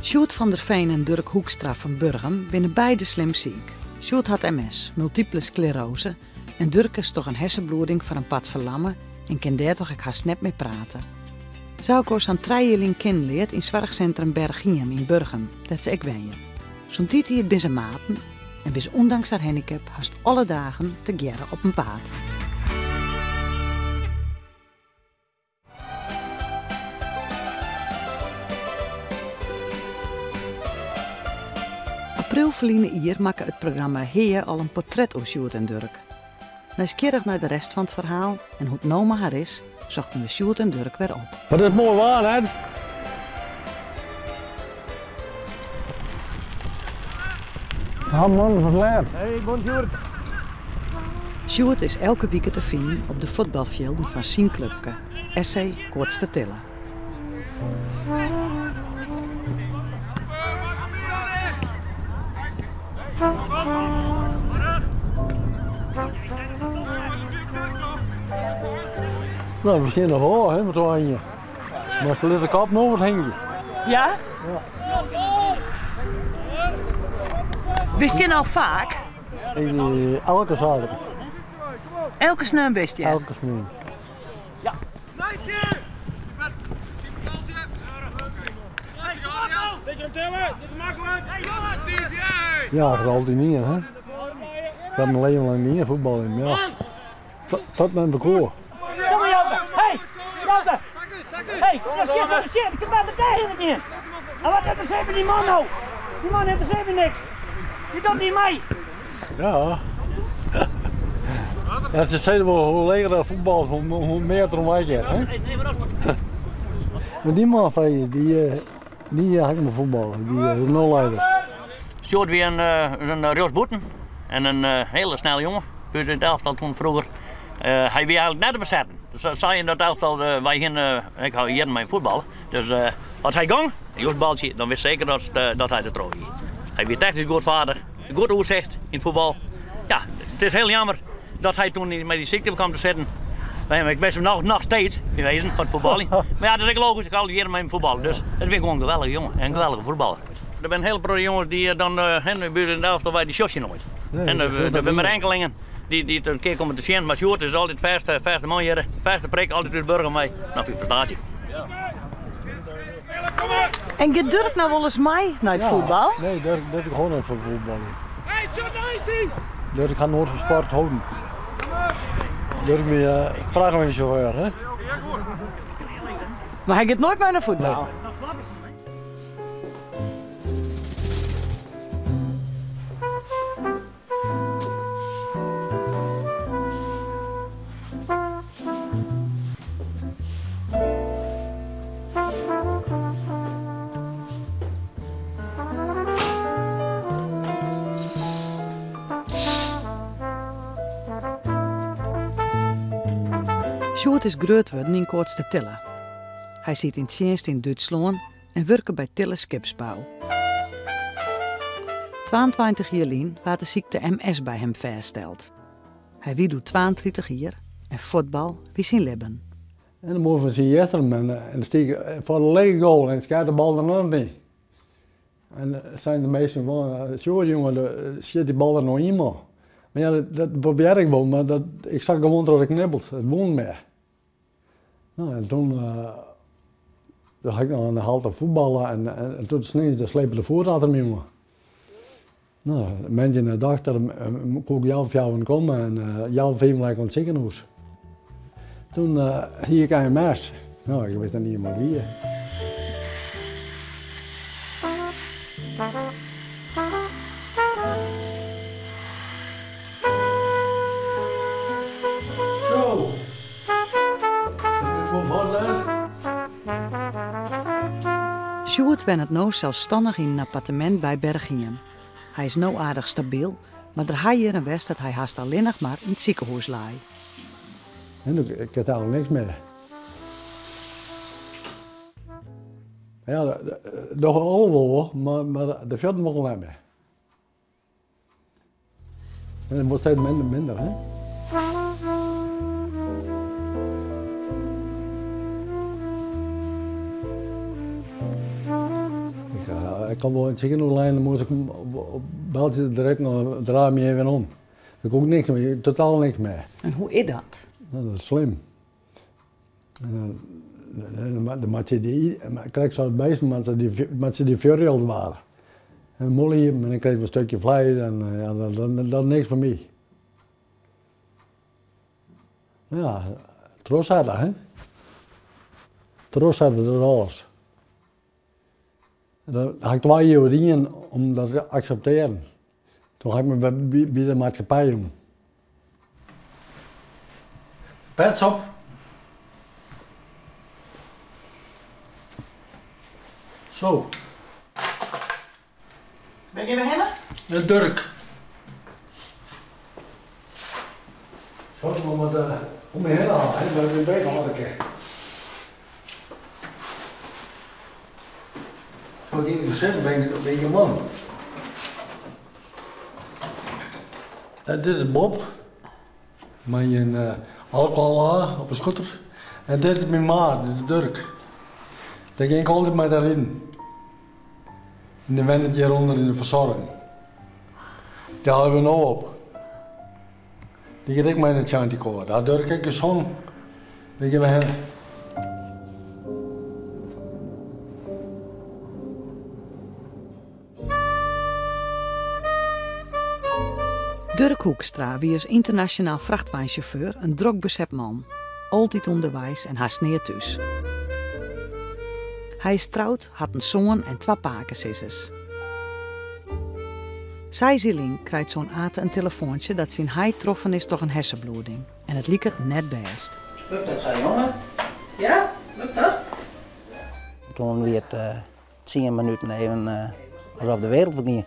Sjoerd van der Veen en Durk Hoekstra fan Burgum binne beide slim siik. Sjoerd hat MS, multiple sklerose, en Durk is troch in hersenbloeding foar in part ferlamme en kin dêrtroch ek hast net mear prate. Se ha elkoar sa'n trije jier lyn kennen leard yn soarchsintrum Berchhiem yn Burgum, dêr't se ek wenje. Sûnt dy tiid binne se maten en binne se ûndanks har handicap hast alle dagen tegearre op 'en paad. April ferline jier makke it programma Hea al in portret oer Sjoerd en Durk. Nijsgjirrich nei de rest fan it ferhaal en hoe't no mei har is, sochten we Sjoerd en Durk wer op. Wat is moai waar, hè? Ha man, wat let. Hey, bonjour. Sjoerd is elke wike te finen op de fuotbalfjilden fan syn klupke, SC Koatstertille. No, we stean noch ôf, hè, mei tweeën. Mar se litte de kop no wat hingje. Ja? Bist hjir no faak? Elke saterdei. Elke sneon bist hjir? Elke sneon. Ja, ik ha altyd dien, hè. Ik ha myn leven lang dien, fuotbaljen, ja. Tot men bekoar. Kom maar Joke, hey! Joke! Hey, dat is shit, ik ben meteen heen gegaan. En wat interesseert me die man nou? Die man interesseert me niks. Die doet niet mee. Ja. Ja, ze zeiden wel, hoe leger dat voetbal, hoe meer er omheen gaat. Hè? Maar die man van je, die, die had ik me voetballen, die nulleider. Sjoerd wie in rjochtsbûten en in hele snelle jonge. Ut it elftal toen froeger. Hy wie eigenlik net te besetten. Se seinen dat elftal, wy hiene, ik ha jierren mei him fuotballe, dus as hy gong, in joesbaltsje, dan wist seker dat hy der troch wie. Hy wie technysk goed vaardich, goed oersicht yn it fuotbal. Ja, it is hiel jammer dat hy toen mei dy sykte kaam te sitten. Ik mis him noch steeds, yn wezen, fan it fuotbaljen. Mar ja, dat is ek logysk, ik ha al dy jierren mei him fuotballe, dus it wie gewoan in geweldige jonge en in geweldige fuotballer. Der binne in hiele protte jonges dy't dan by ús yn it elftal wei, dy sjochst je noait. En der binne mar enkelingen dy't in kear komme te sjen, mar Sjoerd is altyd fêste, fêste man hjir, fêste prik, altyd út Burgum wei. No, fyn ik prestaasje. En giet Durk no wolris mei nei it fuotbal? Nee, Durk ik hâld net fan fuotbaljen. Durk hat noait fan sport holden. Durk wie frachtweinsjauffeur, hè? Mar hy giet noait mei nei fuotbal? Sjoerd is grut wurden yn Koatstertille. Hy siet yn tsjinst yn Dútslân en wurke by Tille Skipsbou. 22 jier lyn waard de sykte MS by him fêststeld. Hy wie doe 32 jier en fuotbal wie syn libben. En dan moast we tsjin Eastrum en dan stie ik foar de lege goal en skeat de bal der noch net yn. En seinen de minsken fan, Sjoerd jonge, sjit dy bal der no yn man. Mar ja, dat probearre ik wol, mar dat, ik sakke gewoan troch de knibbels, it woe net mear. No en toen ha ik noch in halte fuotballe en toen sneins dan slepe de foet achter my oan. No, moandei nei de dokter koe ik healwei fjouweren komme en healwei fiven lei ik oan it sikehûs. Toen hie ik MS. No, ik wist net iens wat it wie. Zo. Sjoerd wennet no selsstannich yn in appartemint by Berchhiem. Hy is no aardich stabyl, mar der ha jierren west dat hy hast allinnich mar yn it sikehûs lei. En ik ha eigentlik niks mear. Ja, dat dogge alle wol, mar de fuotten wolle net mear. En it wurdt steeds minder, minder, hè? Ik Ik kan wol yn it sikehûs lein, dan moast ik beltsje direkt noch, draai my even om. Dan koe ik niks mear, totaal niks mear. En hoe is dat? No, dat is slim. En dan, dan moat je dy, krekt sa as bisten, moat se dy fjurje as it ware. En mûle iepen en dan krijg je in stikje fleis en ja, dat is niks foar my. Ja, trochsette, hè. Trochsette, dat is alles. Dat ha ik twa jier oer dien om dat te akseptearjen. Toen ha ik me wer by de maatskippij jûn. Pets op. Zo. Wêr gean we hinne? Nei Durk. Zo, we moatte om my hinne ha, hè, dat ik beet hâlde kin. Zo ik yn it gesin bin, bin ik in man. En dit is Bob, mei in alkohol op 'e scooter. En dit is myn maat, dit is Durk. Dêr gean ik altyd mei te riden. En dy wennet hjirûnder yn de fersoarging. Dy helje we no op. Dy giet ek mei nei it shantykoar. Daar Durk ek gesongen. Dêr gean we hinne. Durk Hoekstra wie as ynternasjonaal frachtweinsjauffeur in drok beset man. Altyd ûnderweis en hast nea thús. Hy is troud, hat in soan en twa pakesizzers. Seis jier lyn krijt soan Ate in telefoantsje dat syn heit troffen is troch in hersenbloeding en it liket net bêst. Lukt dat sa, jonge? Ja, lukt dat? Toen wie it tsien minuten even alsof de wereld fergie.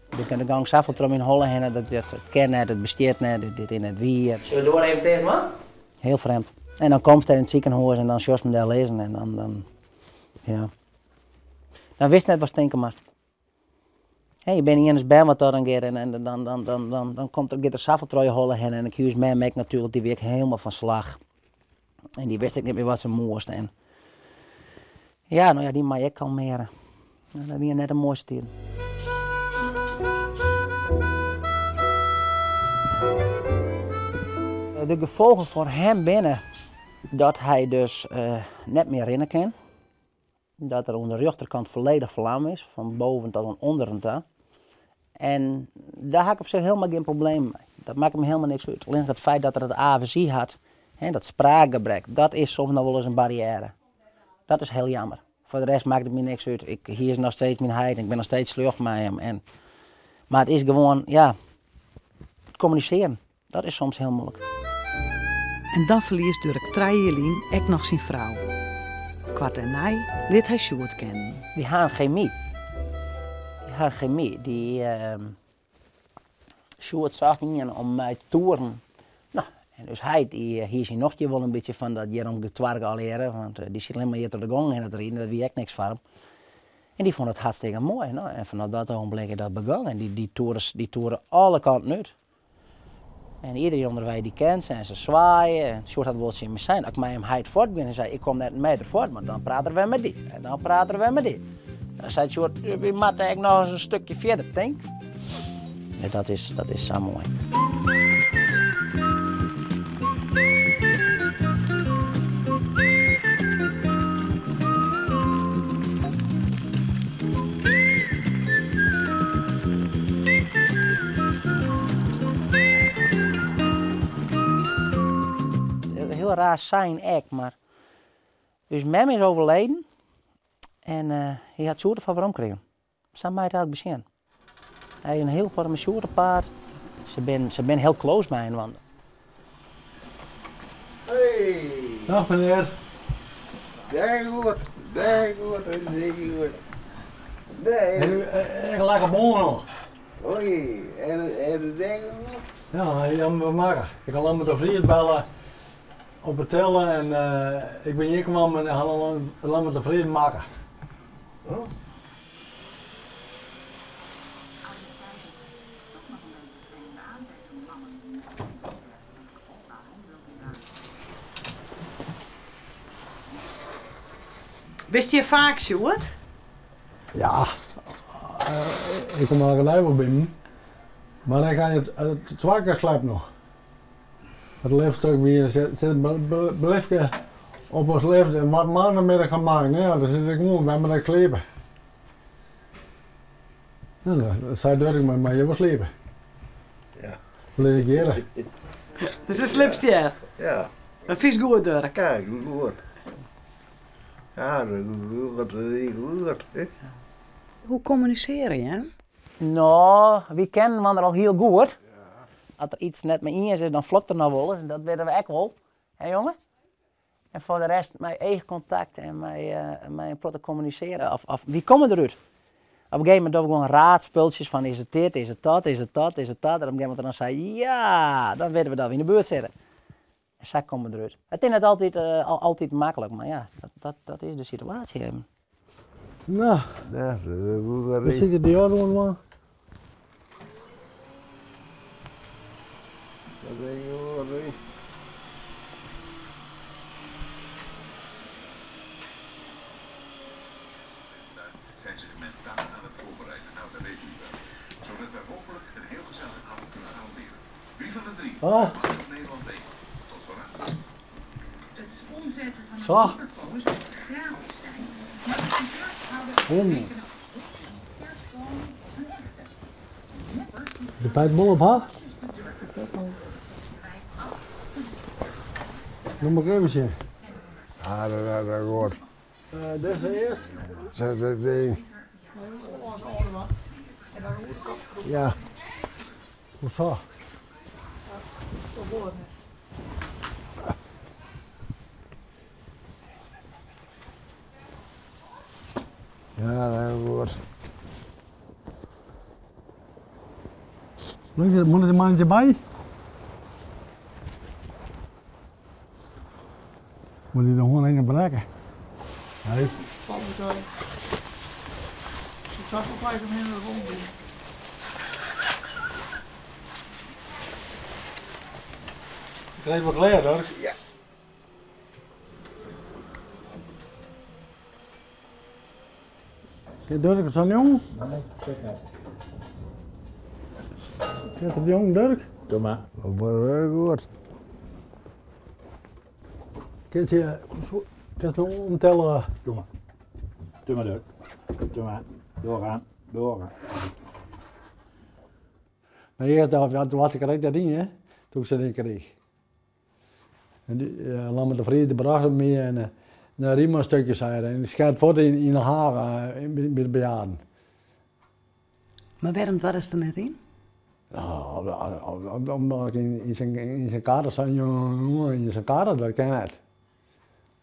Der kin de gong safolle troch myn holle hinne, dat it kin net, it bestiet net, dit is net wier. Sille we de doar even ticht dwaan? Hiel frjemd. En dan komst dêr yn it sikehûs en dan sjochst him dêr lizzen en dan, dan, ja. Dan witst net watst tinke moatst. Hè, je binne ienris bern wat dat dan giet en, en dan, dan, dan, dan, dan komt der, giet der safolle troch je holle hinne en ik hie ús mem ek natuerlik, dy wie ek hielendal fan slach. En dy wist ek net mear wat se moast en ja, no ja, dy mei ek kalmeare. Dat wie net de moaiste tiden. De gefolgen foar him binne dat hy dus net mear rinne kin. Dat er oan de rjochterkant folledich ferlamme is, fan boven tot oan ûnderen ta. En dêr ha ik op sich hielendal gjin probleem mei. Dat makket my hielendal niks út. Allinnich it feit dat er it afazy hat, dat spraakgebrek, dat is soms noch wolris in barriêre. Dat is hiel jammer. Foar de rest makket it my niks út. Ik, hy is noch steeds myn heit en ik bin noch steeds sljocht mei him. En, mar it is gewoan, ja, kommunisearjen. Dat is soms hiel muoilik. En dan ferliest Durk trije jier lyn ek noch syn frou. Koart dêrnei leart hy Sjoerd kennen. Dy ha in chemy. Dy ha in chemy. Dy Sjoerd socht ien om mei te toeren. No, en ús heit dy hie syn nocht hjir wol in bytsje fan dat hjir om getwarke allegearre, want dy siet allinnich mar hjir troch de gong hinne te riden, dat wie ek niks foar him. En dy fûn it hartstikke moai. No, en fanôf dat ogenblik is dat begûn en dy dy toeren alle kanten út. En iedereen ûnderwei dy kent se en se swaaie. En Sjoerd hat wol tsjin my sein, as ik mei him heit fuort bin, hy sei, ik kom net in meter fuort, want dan praat er wer mei dy. En dan praat er wer mei dy. En dan sei Sjoerd, wy moatte ek noch ris in stikje fierder, tink. Ja, dat is sa moai. Hiel raar sein ek, mar ús mem is overleden en hy hat Sjoerd derfoar werom krigen. Sa mei it eigentlik besjen. Hy is in hiel foar mei Sjoerd op paad. Se binne se binne hiel close mei inoar. Hey. Dag meneer. Dei goed, dei goed, dei goed. Nee. Ek lekker bon noch. Oei, en de dingen nog? Ja, hy hat me makke. Ik ha met de Vries belle op de telle en ik bin hjir kwam en ha al met de Vries makke. Oh. Bist hjir faak, Sjoerd? Ja, ik kom elke dei wol binnen. Mar ik ha it twa kear slept noch. It liftstuk wie, sit beliftke op ons lift en wat man der middag fan maakt, ja, dan sit ik gewoan wer mar te sliepen. Ja, dan sei Durk, mar je wol sliepen. Ja. Lit ik hjirre. Dus in slipstjer? Ja. Dat fynst goed, Durk? Ja, goed. Ja, dat is goed. Hoe kommunisearje je? No, wy kennen inoar al hiel goed. As er iets net mei iens is, dan flokt er noch wolris en dat witte we ek wol. Hè jonge? En foar de rest mei eachkontakt en mei, mei in protte kommunisearje. Of, of wy komme derút. Op in gegeven momint dogge we gewoan raadspultsjes fan is it dit, is it dat, is it dat, is it dat. En op in gegeven momint dan sei ja, dan witte we dat we yn de buert sitte. En sa komme we derút. It is net altyd, altyd maklik, mar ja, dat, dat is de situaasje even. No, Ja, dat we sitte by jou oan man. Zijn zich mentaal aan het voorbereiden. Nou, dat weet u wel. Zodat wij hopelijk een heel gezellig avond kunnen garanderen. Wie van de drie Ah. pakt op Nederland 1? Tot vanavond. Het omzetten van Zo. een post moet gratis zijn, maar adviseurs houden rekenen af per gewoon een echte. Neppers die De bijt bol op haar. pasjes te drukken. Testerij 8 kunstwerk. Dan moet ik even zien. Ja, dat is goed. Dit is de eerste. Zet het ding. Ja. Hoe zo? Ja, dat is goed. Moet er een mannetje bij? Moet hij er gewoon een bereiken? Nee. Valt me tegen. Het zat wel gelijk omheen en rond. Ik krijg wat leer hoor. Ja. Kijk, Dirk, is dat een jong? Nee, kijk nou. Kijk, dat jong, Dirk? Doe maar. Dat wordt wel goed. Kijk, je, kijk, je omtellen. Doe maar. Doe maar, Dirk. Doe maar. Doorgaan. Doorgaan. Maar eerst dacht toen had ik dat ding, hè, toen ik ze ding kreeg. En die, Lammert de Vries, die bracht het mee en naar Riemann een stukje zei en die schijnt voort in de Haag bij de bejaarden. Maar waarom dat is er net in? Nou, omdat ik in zijn kader zat, jongen, in zijn kader, dat ken ik.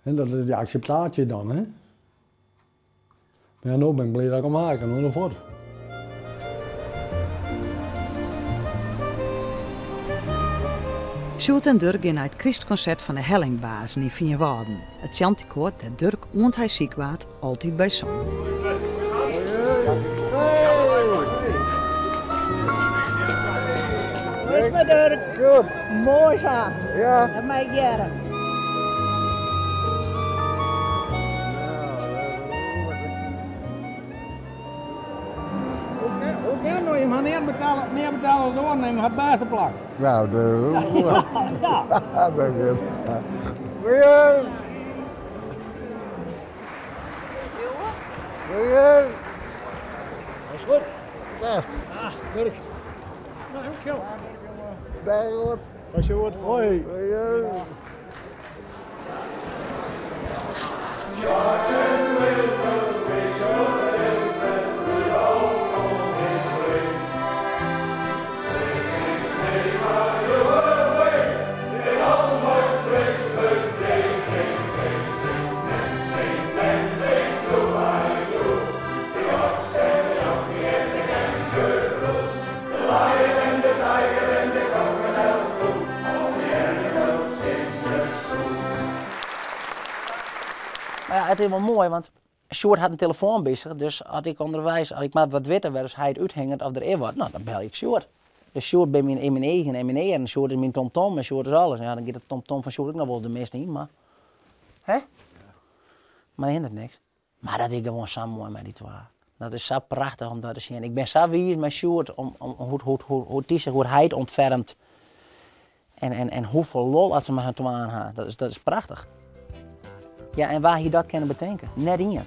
En dat is die acceptatie dan, hè. Maar ja, nu ben ik blij dat ik hem maak en nu voort. Sjoerd en Durk gaan naar het kerstconcert van de Hellingbazen in Feanwâlden. Het chanticoor dat Durk, want hij ziek waard, altijd bij zong. Hoe is het, Durk? Goed. Mooi zo. Ja. Dat mag ik jaren. Hoe kan nou je maar meer betalen, meer betalen dan doornemen, het beste plak. Nou, dat is goed. Ja. Dat is goed. Weer. Weer. Dat is goed. Ja. Ah, Durk. Nou, goed. Bij goed. Hoi, Sjoerd. Hoi. Weer. Maar ja, het is wel mooi, want Sjoerd had een telefoon bij zich, dus als ik onderwijs, als ik maar wat witte waar hij het uithingend of er is wat, nou dan bel ik Sjoerd. Dus Sjoerd bij mijn, in mijn eigen en mijn eer, en Sjoerd is mijn tomtom en Sjoerd is alles. Ja, dan gaat het tomtom van Sjoerd ook nog wel de mist in, maar... Hè? Maar hindert niks. Maar dat is gewoon zo mooi met die twee. Dat is sa prachtich om dat te sjen. Ik bin sa wiis mei Sjoerd om, om hoe't, hoe't, hoe't dy sich oer heit ûntfermt en, en, en hoefolle lol at se mei har twaen ha. Dat is, dat is prachtich. Ja, en wa hie dat kinne betinke? Net ien.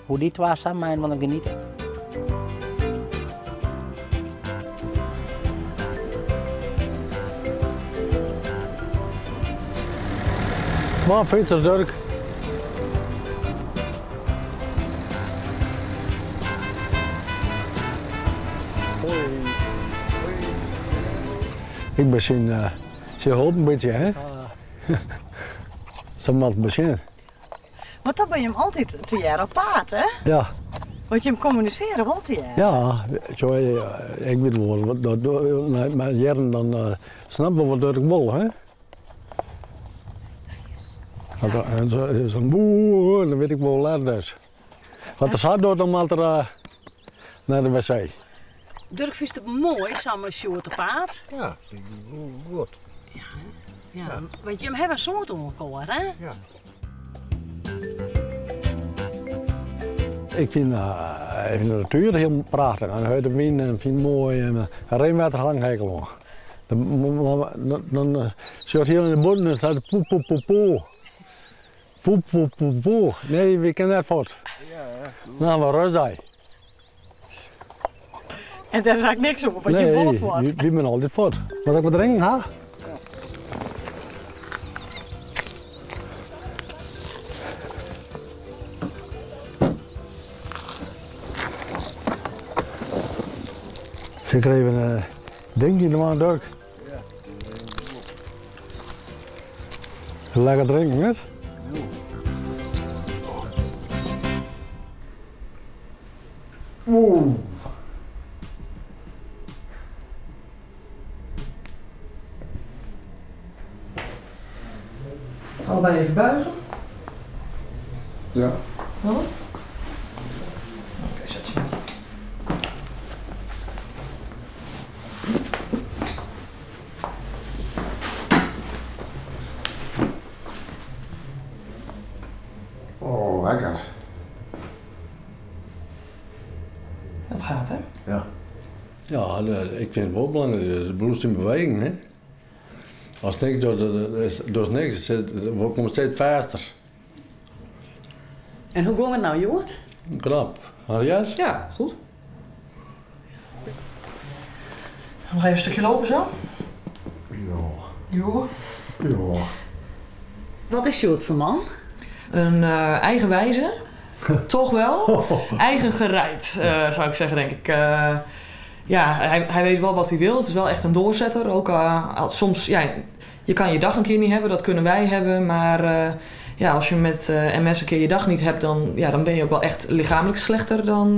Hoe dy twa sa mei-inoar geniete. Kom fytser Durk. Ik ben syn, syn hulp in bytsje, hè? Sa moat it besjen. Want dan bin je him altyd tegearre op paad, hè? Ja. Want jim kommunisearje wol tegearre. Ja, zo, ik wit wol wat dat, mei jierren dan snap ik wol wat ik wol, hè? Zo'n boe, dan wit ik wol let dus. Wat er sa docht, dan moat er nei de wc. Durk, fynst it moai sa mei Sjoerd op paad? Ja, goed. Ja, want jim hawwe in soad oan elkoar, hè? Ja. Ik fyn de natuer hiel prachtich. En hurde wyn en fyn moai en reinwetter ha ik in hekel oan. Dan sjocht hiel yn de bûten en seit poe poe poe poe. Poe poe poe poe. Nee, wy kinne net fuort. Dan hawwe we rêstdei. En dêr is eigentlik niks oan, want jim wolle fuort. Nee, wy binne altyd fuort. Moat ik wat drinken ha? Sil ik der even in dinkje dwaan, Durk? Ja. Lekker drinken, net? Oeh. Allebei even buigen. Ja. Wat? Oké, zet ze maar. Oh, lekker. Dat gaat, hè? Ja. Ja, ik fyn it wol belangryk. It bliuwst yn beweging, hè. Ast niks dochst, dochst niks. It komt steeds fêster. En hoe gong it no hjoed? Knap. Henriette? Ja, goed. Nog even een stukje lopen zo? Ja. Ja. Ja. Wat is Sjoerd foar man? In eigenwize, toch wel. Eigengereid, zou ik zeggen, denk ik. Ja, hij weet wel wat hij wil. Het is wel echt een doorzetter. Ook soms, ja, je kan je dag een keer niet hebben, dat kunnen wij hebben. Maar ja, als je met MS een keer je dag niet hebt, dan, ja, dan ben je ook wel echt lichamelijk slechter dan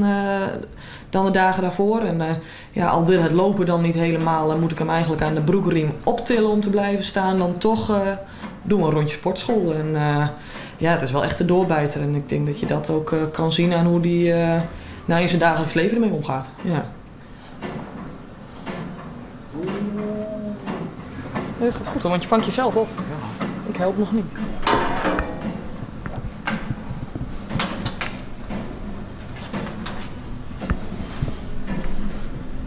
de dagen daarvoor. En ja, al wil het lopen dan niet helemaal, dan moet ik hem eigenlijk aan de broekriem optillen om te blijven staan. Dan toch doen we een rondje sportschool. En ja, het is wel echt een doorbijter. En ik denk dat je dat ook kan zien aan hoe die in zijn dagelijks leven ermee omgaat. Ja. Nee, het gaat goed hoor, want je vangt jezelf op. Ja. Ik help nog niet.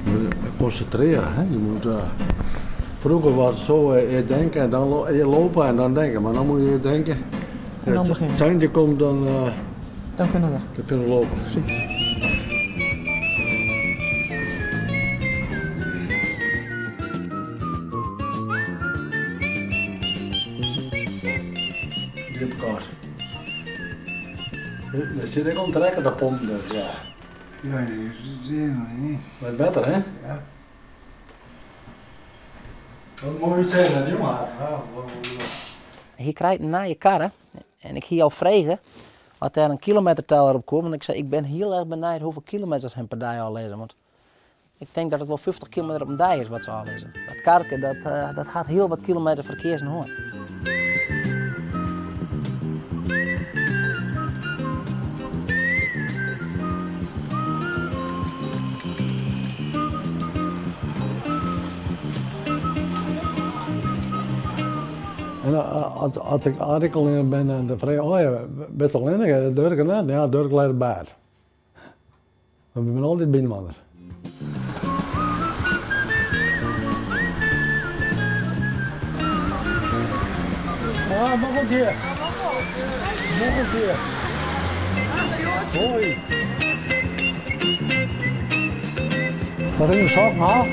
Je moet concentreren, hè? Je moet, vroeger was het zo, eerst denken en dan eerst lopen en dan denken, maar dan moet je eerst denken. En dan Als het beginnen. seintje komt, dan, Dan kunnen we. Dan kunnen we lopen. Precies. Die op elkaar. Daar zit ik om te trekken, dat pomp dus, ja. Ja, dat is helemaal niet. Wat beter, hè? Ja. Wat moet je zeggen, hè, jongen? Ja, wat Hy krijt in nije karre en ik hie al frege oft dêr in kilometerteller op koe, want ik sei ik bin hiel erch benijd hoefolle kilometers him per dei ôflizze, want ik tink dat it wol 50 kilometer op in dei is wat se ôflizze. Dat karke dat hat hiel wat kilometer ferkearsen hân. En as ik artikel in bin en dan frege oh ja, bist allinnich? Durk net? Ja, Durk leit op bêd. Mar we binne altyd byinoar. Ah, nog een keer. Nog een keer. Hoi. Wat in de sok, ha?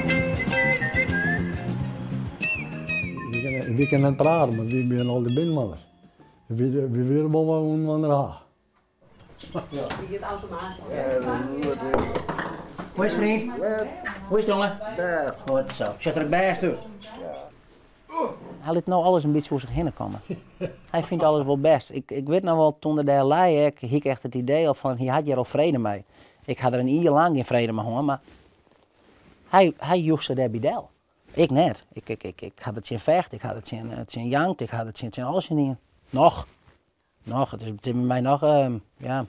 Wy kinne net prate, mar wy binne altyd byinoar. Wy witte wol wat we ûnderinoar ha. Die gaat automatisch. Hoe is het, vriend? Hoe is het, jongen? Goed zo. Ziet er best uit. Hy lit no alles in bytsje oer sich hinne komme. Hy fynt alles wol bêst. Ik, ik wit noch wol, toen er dêr lei, ik hie echt it idee al fan, hy hat hjir al frede mei. Ik ha der in jier lang gjin frede mei hân, mar hy, hy joech se dêr by del. Ik net. Ik, ik, ik, ik ha der tsjin fecht, ik ha der tsjin, tsjin jankt, ik ha der tsjin, tsjin alles tsjin dien. Noch. Noch, it is it is by my noch, ja.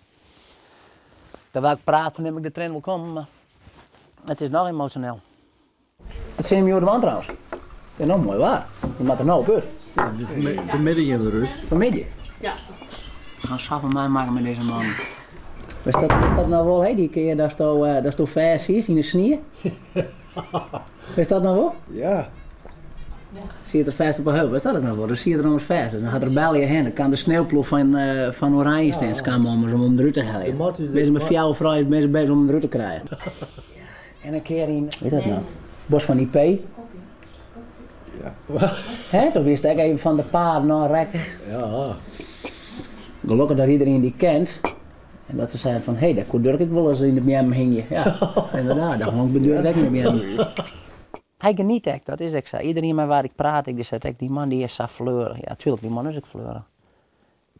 Terwijl ik praat fernim ik de triennen wol kommen, mar it is noch emosjoneel. It sil him hjoed dwaan trouwens. It is no moai waar. Je moatte der no op út. Fanmiddei gean we derút. Fanmiddei? Ja. We ha safolle meimakke mei dizze man. Wist dat, wist dat noch wol, hè, dy kear datsto, datsto fêst siest yn de snie? Wist dat noch wol? Ja. Siet er fêst op 'e heup, wist dat ek noch wol? Dan siet er ommers fêst. Dus dan hat er belje hin. Dan kaam de sneeuwploech fan, fan Oranjestins kaam ommers om him derút te heljen. Binne se mei fjouwer froulju binne se bezich om him derút te krijen. En in kear yn, weet dat nou, Bos fan Ypey. Ja. Hè, toen wist ek even fan de paden ôf rekke. Ja. Gelokkich dat iedereen dy kent. En dat se seinen fan, hé, dêr koe Durk ek wolris yn de beammen hingje. Ja, ynderdaad, dêr hong Durk ek yn de beammen. Hy geniet ek, dat is ek sa. Iederien mei wa't ik praat, ek dy seit ek, dy man dy is sa fleurich. Ja, tuerlik, dy man is ek fleurich.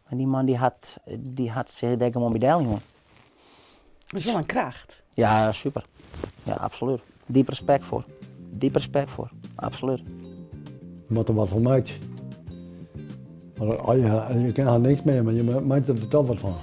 Mar dy man dy hat, dy hat sich dêr gewoan by del jûn. Dat is wol in kracht. Ja, super. Ja, absolút. Diep respekt foar. Diep respekt foar, absolút. Je moatte der wat fan meitsje. Mar je kinne har niks mear, mar je meitsje der toch wat fan.